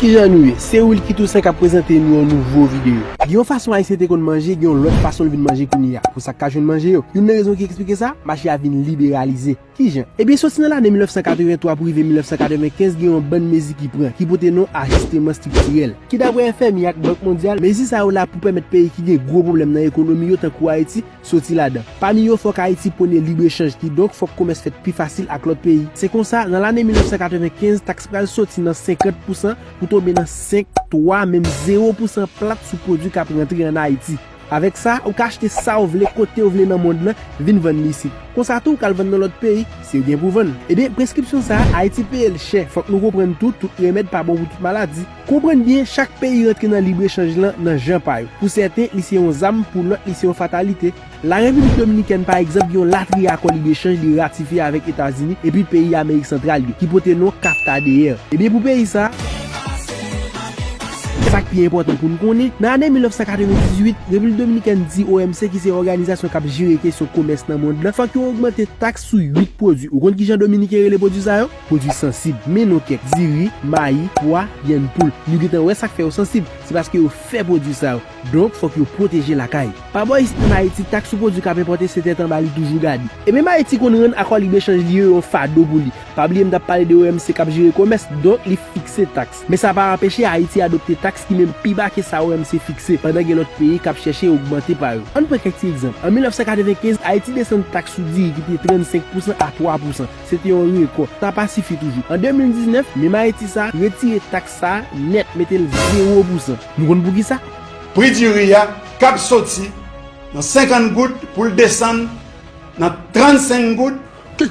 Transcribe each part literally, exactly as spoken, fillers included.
Kijan nou ye? Se Wilky Toussaint k ap prezante nou yon nouvo videyo. Gen yon fason Ayisyen te konn manje, gen yon lòt fason l vin manje kounye a. Pou sa k ka jwenn manje yo, youn nan rezon ki eksplike sa, mache a vin liberalize. Kijan? Ebyen, soti nan lane mil nèf san katreven twa pou rive mil nèf san katreven kenz, gen yon bann mezi ki pran, ki pote non ajisteman estriktirèl, ki, daprè F M I ak Bank Mondyal, mezi sa yo la pou pèmèt peyi ki gen gwo pwoblèm nan ekonomi yo, tankou Ayiti, soti ladan. Pami yo, fòk Ayiti pwone lib echanj, kidonk fòk komès fèt pi fasil ak lòt peyi. Se konsa, nan lane mil nèf san katreven kenz, taks pral soti nan senkant pousan pou tonbe nan senk, twa, menm zewo pousan plat sou pwodui k ap rantre ann Ayiti. Avèk sa, ou ka achte sa w vle, kote w vle nan mond lan, vin vann li isit. Konsa tou, ou ka al vann nan lòt peyi, si w gen pou vann. Ebyen, preskripsyon sa a, Ayiti peye l chè. Fòk nou konprann tou, tout remèd pa bon pou tout maladi. Konprann byen, chak peyi rantre nan lib echanj lan nan jan pa yo. Pou sèten, li se yon zam, pou lòt, li se yon fatalite. Larepiblik Dominikèn, pa egzanp, gen yon latriye akò lib echanj li ratifye avèk Etazini epi peyi Amerik Santral yo, ki pote non CAFTA D R. Ebyen, pou peyi sa, sa k pi enpòtan pou n konnen, nan ane mil nèf san katrevendizuit, Repiblik Dominikèn di O M C, ki se òganizasyon k ap jere kesyon komès nan mond lan, fòk yo ogmante taks sou uit pwodui. Ou konn kijan Dominiken rele pwodui sa yo? Pwodui sansib. Men non kèk: diri, mayi, pwa, vyann poul. Nou gentan wè sa k fè yo sansib. Se paske yo fè pwodui sa yo. Donk, fòk yo pwoteje lakay. Pa bò isit ann Ayiti, taks sou pwodui k ap enpòte se tèt anba li toujou gade. E menm Ayiti konn rann akò lib echanj li yo yon fado pou li. Pa bliye m t ap pale de O M C k ap jere komès, donk li fikse taks. Men sa pa anpeche Ayiti adopte taks ki menm pi ba ke sa O M C fikse, pandan gen lòt peyi k ap chèche ogmante pa yo. Ann pran kèk ti egzanp. An mil nèf san katrevenkenz, Ayiti desann taks sou diri ki te trannsenk pousan a twa pousan. Se te yon rekò. Sa pa sifi toujou. An de mil diznèf, menm Ayiti sa a retire taks sa a nèt, mete l zewo pousan. Nou konn poukisa? Pri diri a k ap soti nan senkant goud pou l desann nan trannsenk goud. Ki,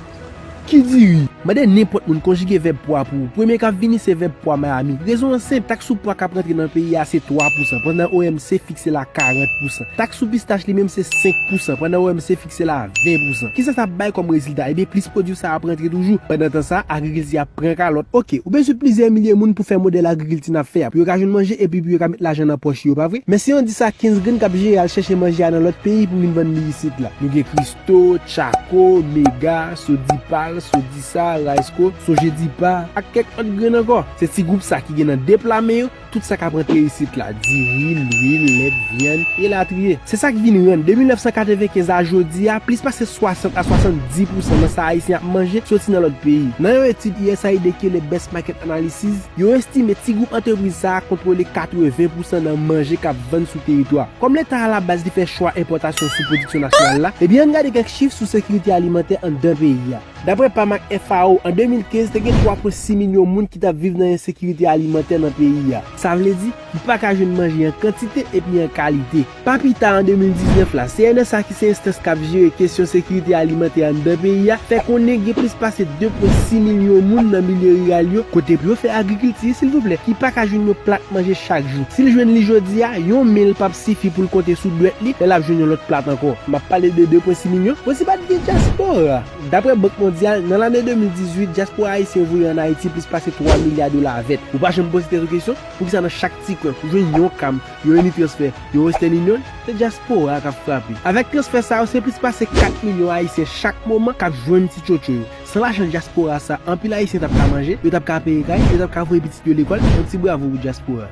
ki diri? Mande nenpòt moun konjige vèb pwa pou ou. Premye k ap vini se vèb pwa Miami. Rezon an senp, taks sou pwa k ap rantre nan peyi a se twa pousan, pandan O M C fikse l a karant pousan. Taks sou pistach li menm se senk pousan, pandan O M C fikse l a ven pousan. Kisa sa ap bay kòm rezilta? Ebyen, plis pwodui sa ap rantre toujou. Pandan tan sa, agrikilti ap pran kalòt. Oke, ou bezwen plizyè milye moun pou fè modèl agrikilti n ap fè a, pou yo ka jwenn manje epi pou yo ka met lajan nan pòch yo, pa vre? Men si yon dis a kenz grenn k ap jere al chèche manje a nan lòt peyi pou vin vann li isit la. Nou gen Kristo, Tchako, Mega, Sodipal, Sodisa, Raisko, Sojedipa, ak kèk lòt grenn ankò. Se ti gwoup sa ki gen nan de pla men yo tout sa k ap rantre isit la, diri, lwil, lèt, vyann, elatriye. Se sa k vin rann, de mil nèf san katrevenkenz a jodi a, plis pase swasant a swasanndis pousan nan sa Ayisyen ap manje soti nan lòt peyi. Nan yon etid U S A I D ki rele Best Market Analysis, yo estime ti gwoup antrepriz sa a kontwole katreven pousan nan manje k ap vann sou teritwa. Kòm Leta alabaz li fè chwa enpòtasyon sou pwodiksyon nasyonal la, ebyen, ann gade kèk chif sou sekirite alimantè anndan peyi a. Daprè pam ak F A O, an de mil kenz, te gen twa pwen sis milyon moun ki t ap viv nan ensekirite alimantè nan peyi a. Sa vle di, ki pa ka jwenn manje an kantite epi an kalite. Pa pita an de mil diznèf la, C N S A, ki se enstans k ap jere kesyon sekirite alimantè anndan peyi a, fè konnen gen plis pase de pwen sis milyon moun nan milye riral yo, kote pou yo fè agrikilti, silvouplè, ki pa ka jwenn yon plat manje chak jou. Si l jwenn li jodi a, yon men l p ap sifi pou l konte sou dwèt li lè l ap jwenn yon lòt plat ankò. M ap pale de de pwen sis milyon. Konsi pa t gen dyaspora. Daprè Bank Mondyal, nan lane de mil dizuit, dyaspora ayisyen voye ann Ayiti plis pase twa milya dola vèt. Ou pa janm poze tèt ou kesyon, poukisa nan chak ti kwen, ou jwenn yon CAM, yon Unitransfer, yon Western Union? Se dyaspora k ap frape. Avèk transfè sa yo, se plis pase kat milyon ayisyen chak moman k ap jwenn ti tchotcho yo. San lajan dyaspora sa, anpil ayisyen t ap ka manje, yo t ap ka peye kay, yo t ap ka voye pitit yo lekòl. Yon ti bravo pou dyaspora.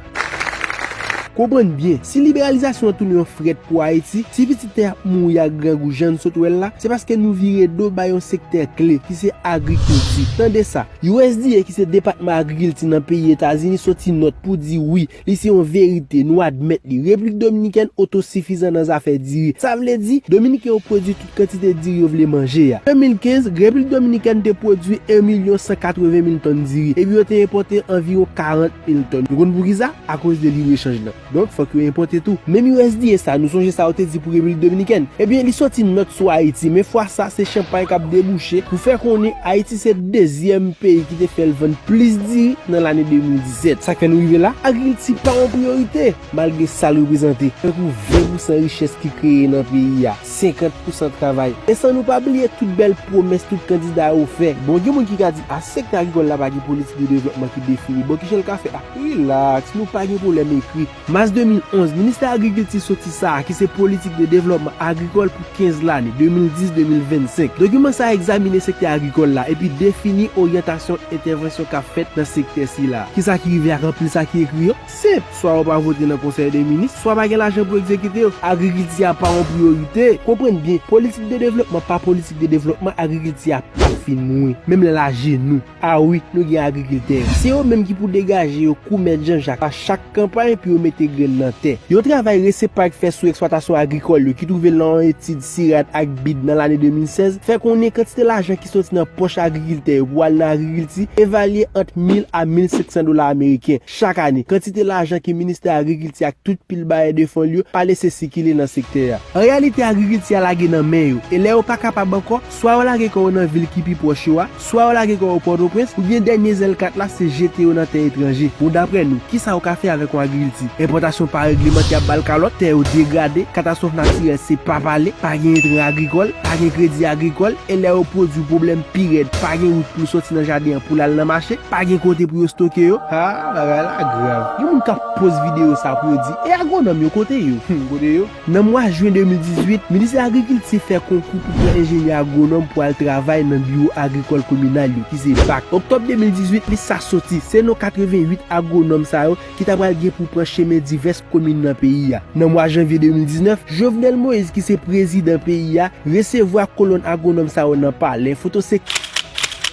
Konprann byen, si liberalizasyon an tounen yon frèt pou Ayiti, si pitit tè ap mouri ak grangou jan n sot wè l la, se paske nou vire do bay yon sektè kle, ki se agrikilti. Tande sa, U S D A, ki se Depatman Agrikilti nan peyi Etazini, soti nòt pou di wi, li se yon verite, nou admèt li. Repiblik Dominikèn otosifizan nan zafè diri. Sa vle di, Dominiken yo pwodui tout kantite diri yo vle manje a. De mil kenz, Repiblik Dominikèn te pwodui en milyon san katreven mil tòn diri, epi yo te enpòte anviwon karant mil tòn. Nou konn poukisa? Akoz de lib echanj lan. Donk, fòk yo enpòte tou. Menm U S D A sa, nou sonje sa yo te di pou Repiblik Dominikèn. Ebyen, li soti nòt sou Ayiti, men fwa sa, se chanpay k ap debouche pou fè konnen Ayiti se dezyèm peyi ki te fè l vann plis diri nan lane de mil disèt. Sa k fè nou rive la, agrikilti pa yon priyorite, malgre sa l reprezante. Tankou ven pousan richès ki kreye nan peyi a, senkant pousan travay. E san nou pa bliye tout bèl pwomès tout kandida yo fè. Bon, gen moun ki ka di, a, sektè agrikòl la pa gen politik de devlòpman ki defini. Bon, kijan l ka fè a? Rilaks, nou pa gen pwoblèm ekri. M Mas de mil onz, Ministè Agrikilti soti sa a ki se politik de devlòpman agrikòl pou kenz lane, de mil dis de mil vennsenk. Dokiman sa a egzamine sektè agrikòl la epi defini oryantasyon entèvansyon k ap fèt nan sektè sila. Kisa ki rive ak anpil sa ki ekri yo? Senp, swa yo pa vote nan Konsèy de Minis, swa pa gen lajan pou egzekite yo. Agrikilti a pa yon priyorite. Konprann byen, politik de devlòpman pa politik de devlòpman, agrikilti a p ap fin mouri, menm lè l ajenou. A wi, nou gen agrikiltè. Se yo menm ki pou degaje yo kou mèt Janjak a chak kanpay pou yo mete grenn nan tè. Yon travay Resepark fè sou eksplwatasyon agrikòl yo ki twouve l nan yon etid CIRAD ak bid nan lane de mil sèz fè konnen kantite lajan ki soti nan pòch agrikiltè yo pou al nan agrikilti evalye ant mil a mil senk san dola ameriken chak ane. Kantite lajan ke Ministè Agrikilti ak tout pil bayè de fon l yo pa lese sikile nan sektè a. An reyalite, agrikilti a lage nan men yo, e lè yo pa kapab ankò, swa yo lage kò yo nan vil ki pi pwòch yo a, swa yo lage kò yo Pòtoprens, oubyen dènye zèl kat la se jete yo nan tè etranje. Bon, daprè nou, kisa yo ka fè avèk yon agrikilti? Enpòtasyon pa regleman ki ap ba l kalòt, tè yo degrade, katastwòf natirèl se pa pale, pa gen entran agrikòl, pa gen kredi agrikòl, e lè yo pwodui pwoblèm pi rèd, pa gen wout pou l soti nan jaden an pou l al nan mache, pa gen kote pou yo stoke yo. Ha, bagay la grav. Gen moun k ap poz videyo sa pou yo di, e agwonòm yo, kote yo? Hmm, kote yo? Nan mwa jen de mil dizuit, Ministè Agrikilti fè konkou pou pran enjenyè agwonòm pou al travay nan biwo agrikòl kominal yo, ki se bak. Oktòb de mil dizuit, lis sa soti. Se non katreventuit agwonòm sa yo ki ta pral gen pou pran chemen divès komin nan peyi a. Nan mwa janvye de mil diznèf, Jovenel Moïse, ki se prezidan peyi a, resevwa kolonn agwonòm sa yo nan palè. Foto se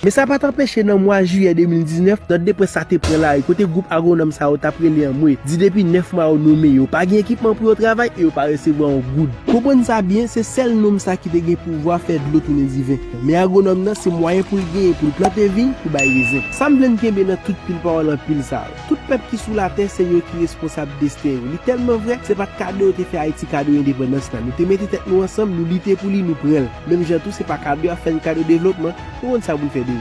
Men sa pa t anpeche nan mwa jiyè de mil diznèf, nòt de près sa te pran lari kote gwoup agwonòm sa yo t ap rele anmwe, di depi nèf mwa yo nonmen yo, pa gen ekipman pou yo travay e yo pa resevwa yon goud. Konprann sa byen, se sèl nonm sa ki te gen pouvwa fè dlo tounen diven. Men agwonòm nan se mwayen pou l genyen pou l plante viny, pou bay rezen. Sa m vle n kenbe nan tout pil pawòl anpil sa yo. Tout pèp ki sou latè, se yo ki responsab desten yo. Li tèlman vrè, se pa t kado yo te fè Ayiti kado endepandans la. Nou te mete tèt nou ansanm, nou lite pou li, nou pran l. Menm jan tou, se pa kado y ap fè n kado devlopman. Nou konn sa pou n fè deja.